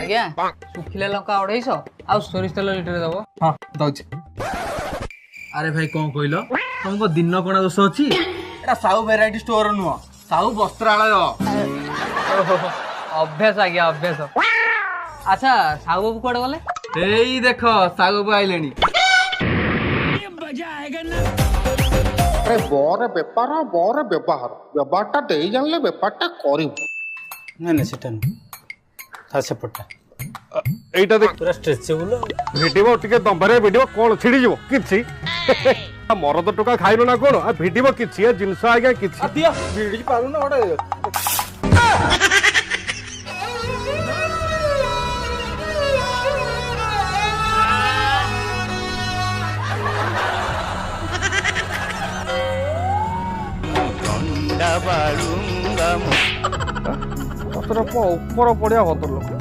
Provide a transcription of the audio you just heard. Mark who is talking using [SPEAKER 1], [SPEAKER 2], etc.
[SPEAKER 1] ଆଜ୍ଞା, ଶୁଖିଲା ଲଙ୍କା 250 ଆଉ ସୋରିଷ ତେଲ ଲିଟର ଦବ।
[SPEAKER 2] ହଁ, ଦଉଛି। ଆରେ ଭାଇ, କଣ କହିଲ? ତମକୁ ଦିନ କଣା ଦୋଷ ଅଛି। ଏଟା ସାହୁ ଭେରାଇଟି ଷ୍ଟୋର ନୁହଁ, ସାହୁ ବସ୍ତ୍ରାଳୟ।
[SPEAKER 1] ଓହୋ, ଅଭ୍ୟାସ ଆଜ୍ଞା, ଅଭ୍ୟାସ। ଆଚ୍ଛା, ସାହୁ ବାବୁ କୁଆଡେ ଗଲେ?
[SPEAKER 2] ଏଇ ଦେଖ, ସାହୁ ବାବୁ ଆଇଲେଣି।
[SPEAKER 3] ଆରେ, ବରେ ବେପାର, ବରେ ବ୍ୟବହାର। ବ୍ୟବହାରଟା ଦେଇ ଜାଣିଲେ ବେପାରଟା କରିବୁ।
[SPEAKER 4] ନାଇଁ ନାଇଁ, ସେଟା ନୁହଁ, ତା ସେପଟଟା।
[SPEAKER 5] ଏଇଟା ଦେଖ।
[SPEAKER 4] ପୁରା ଷ୍ଟ୍ରେଚେବୁଲ।
[SPEAKER 5] ଭିଡିବ ଟିକେ, ଦମ୍ଭରେ ଭିଡିବ। କଣ ଛିଡିଯିବ କିଛି? ମରଦ ଟୋକା ଖାଇଲୁ ନା କଣ? ଆ ଭିଡିବ କିଛି ଏ ଜିନିଷ ଆଜ୍ଞା, କିଛି
[SPEAKER 2] ଦିଅ, ଭିଡି ପାରୁନ ଗୋଟେ।
[SPEAKER 5] ଭଦ୍ରଲୋକ, ଉପର ପଡିଆ ଭଦ୍ରଲୋକ।